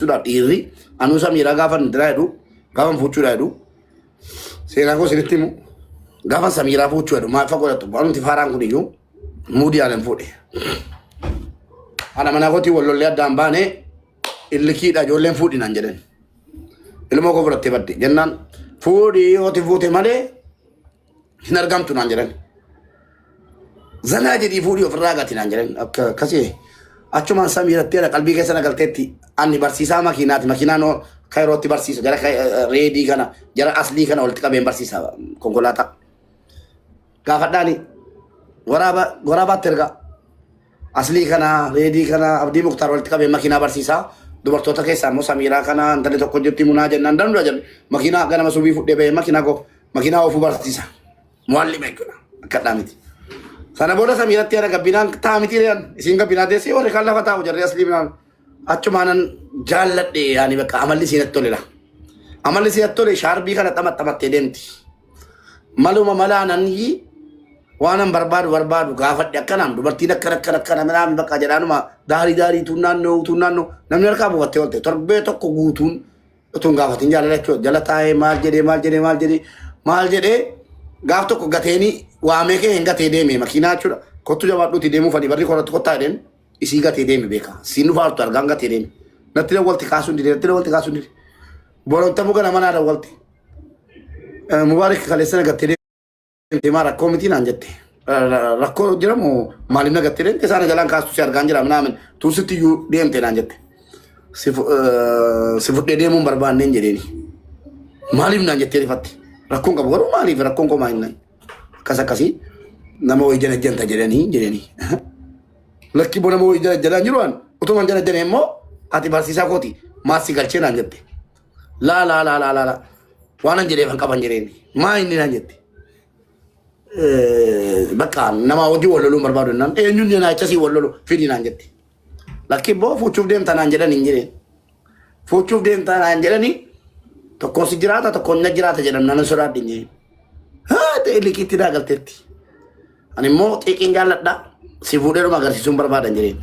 Jechuudhaaf dhiirri anuu samiiraa gaafa diraa jedhu gaafa fuuchuudha jedhu seenaa koo isinitti himu gaafa samiiraa fuuchuu jedhu maal fa godhatu waanumti faaraan kun iyyuu muudii aanan fuudhe. Haadha manaa kootii wal lollee addaan baane illikiidha ijoolleen fuudhi naan jedhan. Ilmoo koo fudhattee badde jennaan fuudhii yooti fuute malee hin argamtu naan jedhan. Zanaa jedhii fuudhii ofirraa gati naan jedhan akka akkasii achumaan samiiratti jedha qalbii keessa na galteetti ani barsiisaa makiinaati makiinaan kayrootti barsiisa jara reedii kana jara aslii kana walitti qabeen barsiisa konkolaataa. Gaafadhaani waraaba waraabaatti ergaa aslii kana reedii kana abdii muktaar walitti qabeen makiinaa barsiisaa dubartoota keessaa immoo samiiraa kana intalli tokko jirti munaa jennaan dandua jedhe makiinaa ganama subii fudhee bahee makiinaa koo makiinaa oofuu barsiisa. Muallima jechuudha. Akka dhaa miti. Sana booda samiiratti ana gabbinaan taa miti re'an isiin gabbinaa teessee warri kaan lafa taa'u jarri aslii minaan achumaanan jaalladhe yaani bakka amalli isiinatti tolela. Amalli isiinatti tole shaarbii kana xamaxamattee deemti. Maluma malaanan waanan barbaadu barbaadu gaafadhe akkanaan dubartiin akkana akkana akkana minaan bakka jedhaanuma daarii daarii tuun naannoo tuun naannoo namni harkaa buufattee oolte torbee tokko guutuun utuu hin gaafatin jaalala jechuudha. Jala taa'ee maal jedhee maal jedhee maal jedhee maal jedhee gaaf tokko gateenii waamee kee hin gatee deeme makiinaa jechuudha. Kottu jabaadhuuti deemuu fani barri koratti kottaa jedheen isii gatee deeme beeka. Siin dhufaa jirtu argaan gatee deeme. Natti dawwalti kaasuun dide natti dawwalti kaasuun dide. Borontamuu gana manaa dawwalti. Mubaarik kaleessa na gattee deemte maa rakkoo miti naan jette. Rakkoo jiramu maaliif na gattee deemte isaana jalaan kaastu si argaan jira minaamin tuusitti iyyuu deemte naan jette. Si fudhee deemuun barbaanneen jedheeni. Maaliif naan jettee rifatte? Rakkoon qabu garuu maaliif rakkoon qomaa hin naan. Akkas akkasii nama wayii janajjanta jedhanii jedhanii. Lakki bona wayii janajjanaan jiru an utuma janajjane immoo ati barsiisaa kooti maas si galchee naan jette. Laa laa laa laa laa waan an jedheef an qaban jedheeni. Maa inni naan jette. Bakka nama hojii wal loluun barbaadu naan eenyuun naa achasii wal lolu fidi naan jette. Lakki boo fuuchuuf deemta naan jedhan hin jireen. Fuuchuuf deemta naan jedhani tokkoon si jiraata tokkoon na jiraata jedhan nan sodaadhe hin jireen. Haa ta'e liqiitti naa galteetti. Ani immoo xiiqiin jaalladha si fuudheeruma agarsiisuun barbaadan jireen.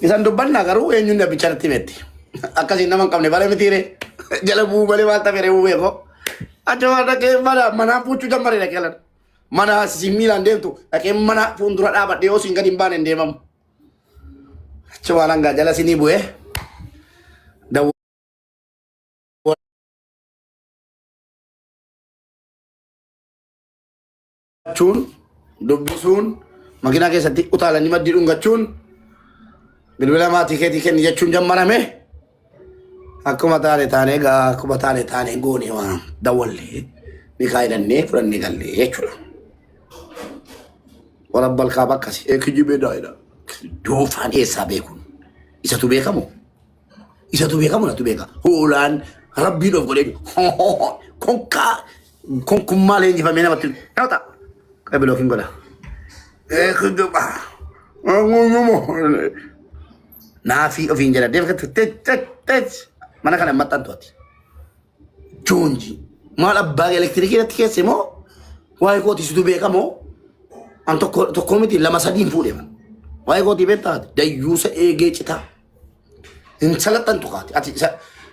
Isan dubbannaa garuu eenyuun nabbicha natti himetti. Akkasiin nama hin qabne bare mitiire. Jala bu'uu malee maal ta'e reebuu beekoo. Achuma dhaqee mana manaan fuuchuu jammaree dhaqee lan. Mana siin miilaan deemtu dhaqee mana fuuldura dhaabadhe yoo siin gadi hin baane hin deemamu. Achuma langaa jala sinii bu'ee. Dawwachuun dubbisuun makiinaa keessatti utaalanii maddii dhungachuun bilbila maatii keetii kenni jechuun jammarame. Akkuma taane taane egaa akkuma taane taane goone waan dawwallee ni kaayidhannee fudhannee gallee jechuudha. Warabbal kaaba akkasi. Kijibee daa'idha. Doofaan eessaa beekuun isatu beekamu isatu beekamu natu beeka. Hoolaan rabbiin of godhee konkaa konkummaa leenjifamee namatti nama ta'a. Qabiloo hin godha. Kijiba. Naafii ofiin jedha deemte tech mana kana hin maxxantu ati. Joonji maal abbaa elektirikii irratti keesse moo waa'ee kooti situ beeka moo an tokko tokko miti lama sadiin fuudhe man. Waa'ee kootii beektaa ati dayyuusa eegee citaa hin salaxxantu kaati ati isa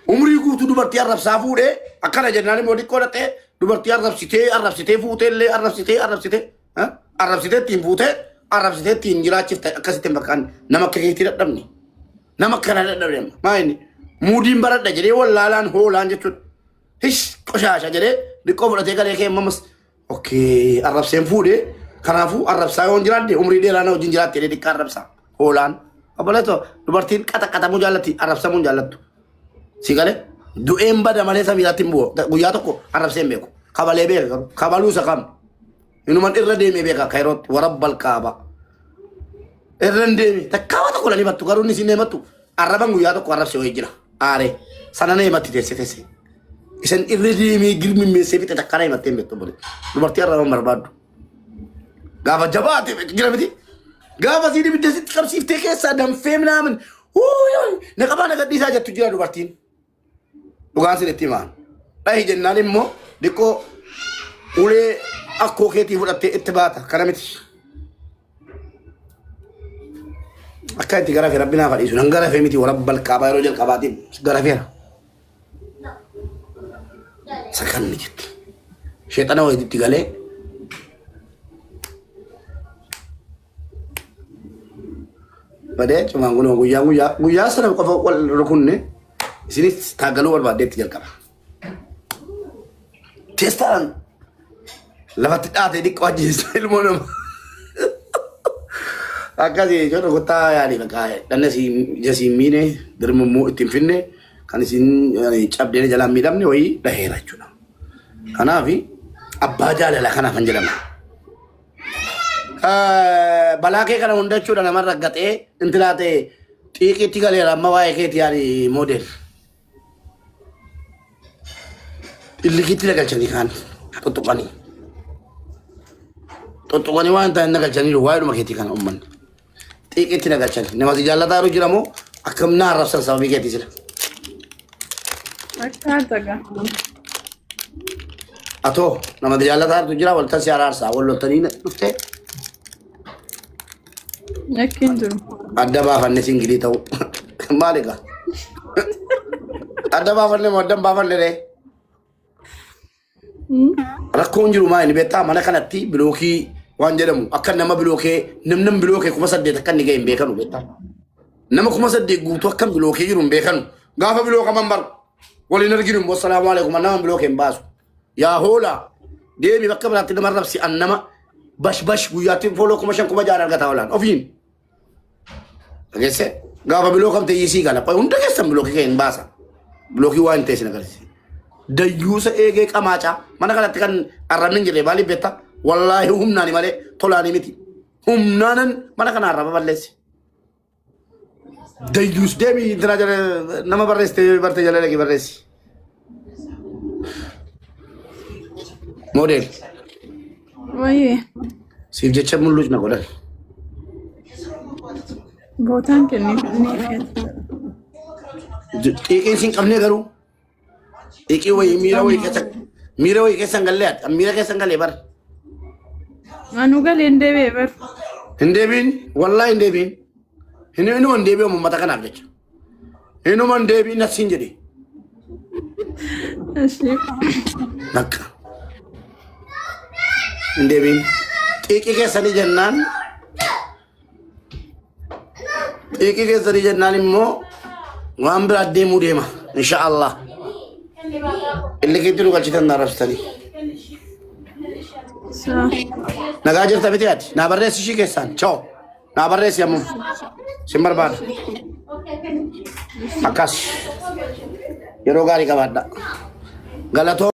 umrii guutuu dubartii arrabsaa fuudhee akkana jennaan immoo xiqqoo dhaqxee dubartii arrabsitee arrabsitee fuutee illee arrabsitee arrabsitee Arrabsitee ittiin fuutee arrabsitee ittiin jiraachifte akkasitti hin bakkaan nama akka keetii dadhabne. Nama akkana dadhabne amma. Maa inni muudiin baradha jedhee wallaalaan hoolaan jechuudha. Hish qoshaasha jedhee diqqoo fudhatee galee kee ammas okkee arrabseen fuudhee kanaafuu arrabsaa yoon jiraadhe umrii dheeraa na wajjin jiraatte jedhee diqqaa arrabsaa hoolaan. Obboleettoo dubartiin qaxaqaxamuu jaallatti arrabsamuu hin jaallattu. Si galee du'een bada malee samiiraatti hin bu'u. Guyyaa tokko arrabsee hin beeku. Kabalee beeka garuu kabaluu isa kam. Inuman irra deemee beeka kayrootti warabbal kaaba. Irra hin deeme takkaa tokko nan himattu garuu inni isin himattu arraban guyyaa tokko arrabse wayii jira. Aaree sana na himatti teesse teesse. Isan irra deemee girmimmeessee fixe takkaa na himattee hin beektu obboleetti. Dubartii arraban barbaaddu. Gaafa jabaate jira miti. Gaafa siin ibidda sitti qabsiiftee keessaa danfee minaamin. Na qabaa na gadhiisaa jettu jira dubartiin. Dhugaan sin itti himaan. Dhahi jennaan immoo diqqoo ulee akkoo keetii fudhattee itti baata. Kana miti. Akka itti garafe rabbi naaf dhiisu. Nan garafe miti warra balqaabaa yeroo jalqabaatiif garafeera. Sakanni jetti. Sheexana wayiitti galee badee cimaan kun guyyaa guyyaa guyyaa sana qofa wal rukunne isinis taaggaluu barbaaddeetti jalqaba. Teestaadhaan lafatti dhaatee dhiqqoo ajjeessa ilmoo nama. Akkasii jechuun rukuttaa yaali bakka dhanna ija siin miine dirmammoo ittiin finne kan isin cabdeen jalaan miidhamne wayii dhaheera jechuudha. Kanaaf abbaa jaalala kanaaf kan jedhama. Balaa kee kana hunda jechuudha namarra gaxee intilaa ta'e xiiqiitti galeera amma waa'ee keeti yaali moodel. Illikiitti nagalchanii kaan tuttuqanii. Tuttuqanii waan ta'an nagalchanii waa'eedhuma keetii kana uummanni. Xiiqiitti nagalchanii. Nama si jaallataa jiru jira moo akkam na arrabsan sababii keetii sila. Fakkaata gaa. Atoo nama si jaallataa jiru jira waltan si araarsaa wal loltanii dhuftee Yakki hin jiru. adda baafanne singilii ta'u. Maal egaa? Adda baafanne moo adda hin baafanne ree? Rakkoon jiru maa inni beektaa mana kanatti bilookii waan jedhamu akka nama bilookee namni bilookee 8,000 akka inni ga'e hin beekanu beektaa. Nama 8,000 guutuu akka bilookee jiru hin beekanu. Gaafa bilookaman baru waliin arginu immoo salaamu alaikum nama bilookee hin baasu. Yaa hoolaa deemi bakka biraatti nama rabsi an nama bash bash guyyaatti fooloo 5,000 6,000 argataa oolan ofiin. Dhageesse gaafa bilookamte isii gala qoy hunda keessan bilookii kee hin baasa. Bilookii waan hin ta'e sin agarsiisa. Dayyuusa eegee qamaacaa mana kanatti kan arrabni hin jirre maaliif beektaa? Wallaahi humnaani malee tolaani miti. Humnaanan mana kana arraba balleesse. Dayyuus deemi intinaa jala nama barreessite barte jala dhaqi barreessi. Moodeel Wayyee siif jecha mul'uus na godhan. bootaan kenniif ni feeta. Xiiqiin siin qabnee garuu xiiqii wayii miira wayii keessa miira wayii keessa hin gallee ati miira keessa hin galee bar. Anuu galee hin deebi'e bar. Hin deebiin wallaahi hin deebiin. Inuma hin deebi'amu uummata kanaaf jecha. Inuma hin deebiin nasiin jedhe. Ishee. Bakka. Hin deebiin. Xiiqii keessanii jennaan. Xiiqii keessanii jennaan immoo waan biraa deemuu deema. Insha Allah. Illikiitti nu galchitan na arrabsitanii. Saa. Nagaa jirta miti ati. Naa barreessi ishii keessaan. Chao. Naa barreessi ammoo. Sin barbaada. Akkas. Yeroo gaarii qabaadha. Galatoo.